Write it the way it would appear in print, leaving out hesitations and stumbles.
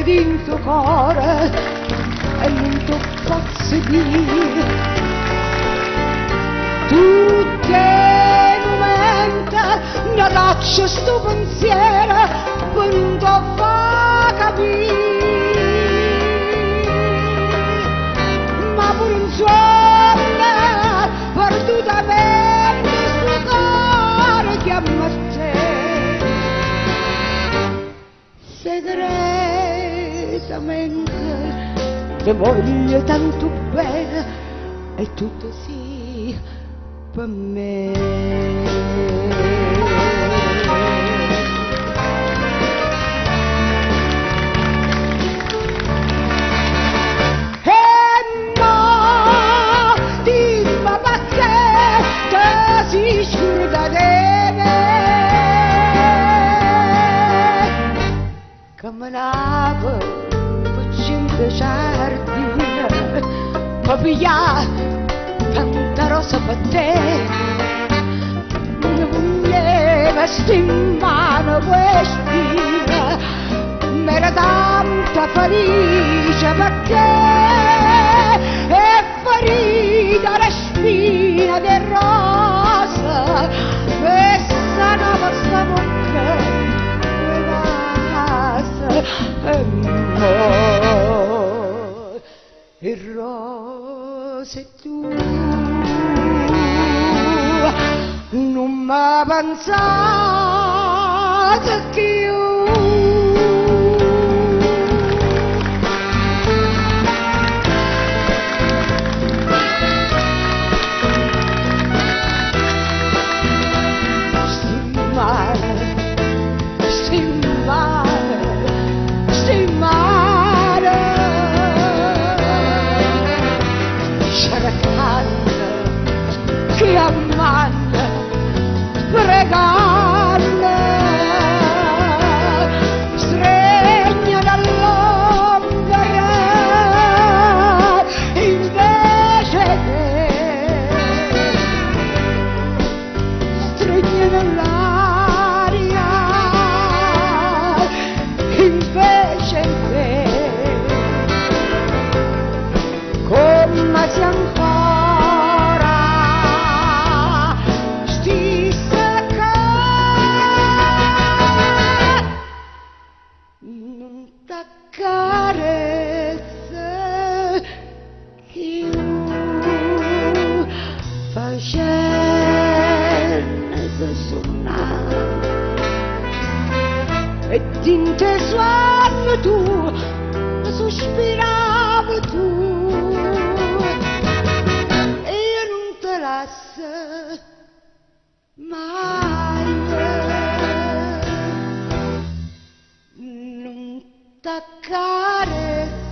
dint' 'o core e nun t' 'o pozzo dì. Tutt' 'e mumente n'abbraccio stu pensiero pe nun t' 'o fa capì. Ma pure 'nzuonno perdutamente stu core chiamma a te. Segretamente te voglio tanto bene e tutto sì pe me. E mo dimme pecché te si scurdata 'e me. Cammenavo pe dint' 'e ciardine pe piglià tanta rosa pe te. Pugneva sti mmane cu 'e spine, m'ero tanto felice pecché 'e ferite d' 'e spine d' 'e rose me sanava sta vocca 'e vase. E mo 'e rose tu nun me pensate cchiù. Sti mmane, sti mmane, sti mmane cercanno, chiammanno, preganno, stregnano ll'ombra invece 'e te. Stregnano l'aria invece 'e te. Comme si ancora stisse ccà. Nun t'accarezza cchiù facennose sunnà. E dint' 'e suonne tu suspirave tu. E io nun te lasso maje. Nun t'accarezza.